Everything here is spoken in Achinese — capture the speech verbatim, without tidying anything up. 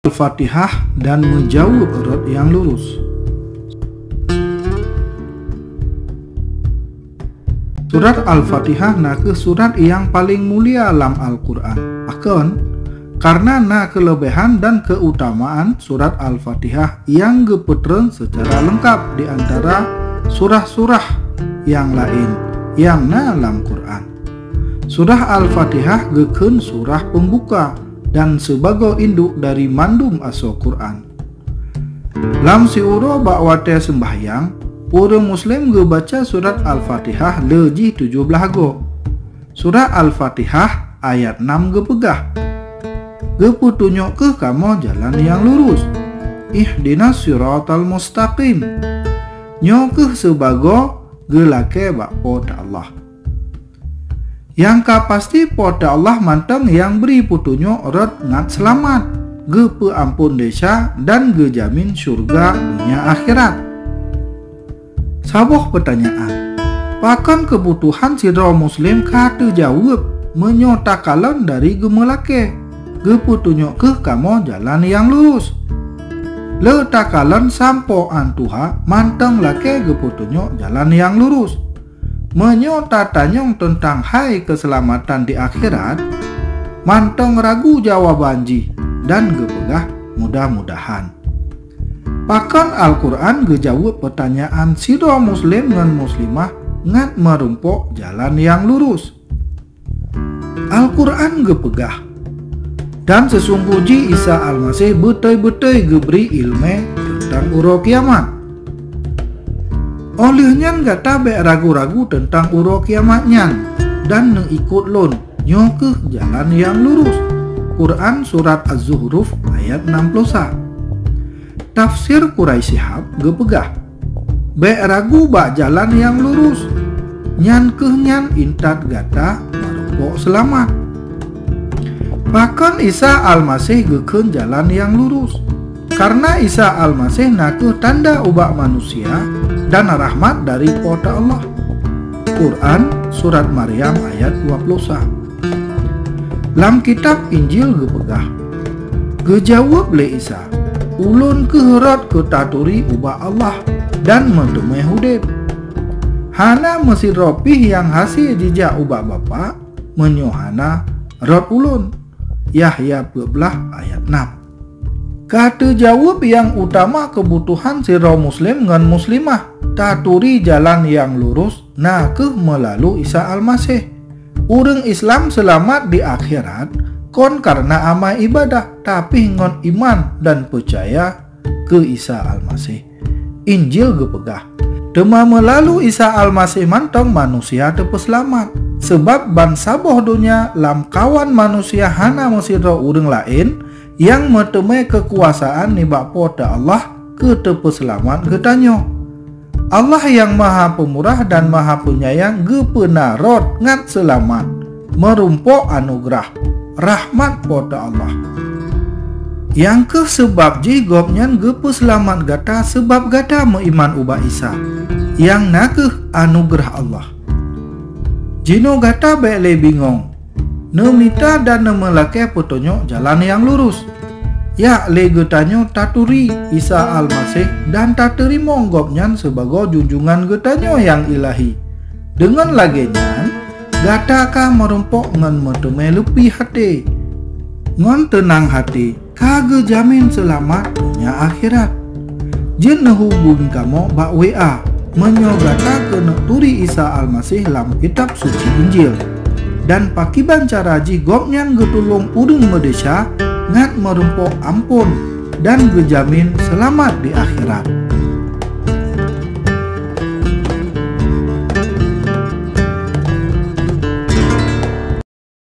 Al-Fatihah dan meujaweueb rot nyang lurus. Surat Al-Fatihah na kheueh surat nyang paleng mulia lam Al-Quran. Pakon? Kareuna na keuleubehan dan keutamaan surat Al-Fatihah nyang geupeutreun seucara leungkab di antara surah-surah nyang laén nyang na lam Quran. Surah Al-Fatihah geukheun surah peumbuka dan sibagoe induek dari mandum asoe Quran. Lam siuroe bak watée seumbahyang, ureuëng Muslim geubaca surat Al-Fatihah le jih tujoh blaih goe. Surat Al-Fatihah ayat nam geupeugah, "Geupeutunyok kheueh kamoe jalan nyang lurus. Ihdinas siratal mustaqim." Nyoe kheueh sibagoe geulakée bak Po teu Allah. Nyang ka pasti Po teu Allah mantong nyang bri peutunyok rot ngat seulamat, geupeuamphon desya dan geujamin syeuruga donya akhirat. Saboh peutanyaan, pakon keubutuhan sidroe Muslim ka teujaweueb meunyoe takalon dari geumeulakée, "Geupeutunyok kheueh kamoe jalan nyang lurus"? Le takalon sampoe 'an tuha mantong lakée geupeutunyok jalan nyang lurus. Meunyoe tatanyong teuntang hai keuseulamatan di akhirat, mantong ragu jawaban jih dan geupeugah, "Mudah-mudahan." Pakon Al-Quran geujaweueb peutanyaan sidroe Muslim ngon Muslimah ngat meurumpok jalan nyang lurus? Al-Quran geupeugah, "Dan seusunggoh jih Isa Almaseh beutôi-beutôi geubri iéleumé teuntang uroe kiamat." Óh lheueh nyan gata bék ragu-ragu teuntang uroe kiamat nyan, dan neuikot Lôn, nyoe kheueh jalan nyang lurus. Quran, surat Az-Zukhruf, ayat enam puluh sa. Tafsir Quraisy Shihab geupeugah, "Bék ragu bak jalan nyang lurus, nyan kheueh nyan intat gata meurumpok seulamat." Pakon Isa Almaseh geukheun jalan nyang lurus? Kareuna Isa Almaseh na kheueh tanda ubak manusia dan rahmat dari Po teu Allah. Quran, surat Maryam ayat dua puluh sa. Lam kitab Injil geupeugah, geujaweueb lé Isa, "Ulôn kheueh rot keu taturi ubak Allah dan meuteumé udeb. Hana meusidroe pih nyang hase jijak ubak Bapak meunyoe hana rot Ulôn." Yahya peuet blaih ayat enam. Ka teujaweueb nyang utama keubutuhan sidroe Muslim ngon Muslimah taturi jalan nyang lurus na kheueh meulalu Isa Almaseh. Ureuëng Islam seulamat di akhirat kon kareuna amai ibadah, tapi ngon iman dan peucaya keu Isa Almaseh. Injil geupeugah, "Teuma meulalu Isa Almaseh mantong manusia teupeuseulamat, sabab bansaboh donya lamkawan manusia hana meusidroe ureuëng laén nyang meuteumé keukuasaan nibak Po teu Allah keu teupeuseulamat geutanyoe." Allah nyang Maha Peumurah dan Maha Peunyayang geupeuna rot ngat seulamat, meurumpok anugeurah, rahmat Po teu Allah. Nyang kheueh seubab jih Gobnyan geupeuseulamat gata seubab gata meuiman ubak Isa, nyang na kheueh anugeurah Allah. Jinoe gata bék lé bingong, neumita dan neumeulakée peutunyok jalan nyang lurus. Jak lé geutanyoe taturi Isa Almaseh dan tateurimong Gobnyan sibagoe junjungan geutanyoe nyang ilahi. Deungon lagée nyan, gata ka meurumpok ngon meuteumé leupie até, ngon teunang até, ka geujamin seulamat donya akhirat. Jeuet neuhubungi kamoe bak W A meunyoe gata keuneuk turi Isa Almaseh lam Kitab Suci Injil. Dan pakiban cara jih Gobnyan geutulông ureuëng meudesya ngat meurumpok amphon dan geujamin seulamat di akhirat.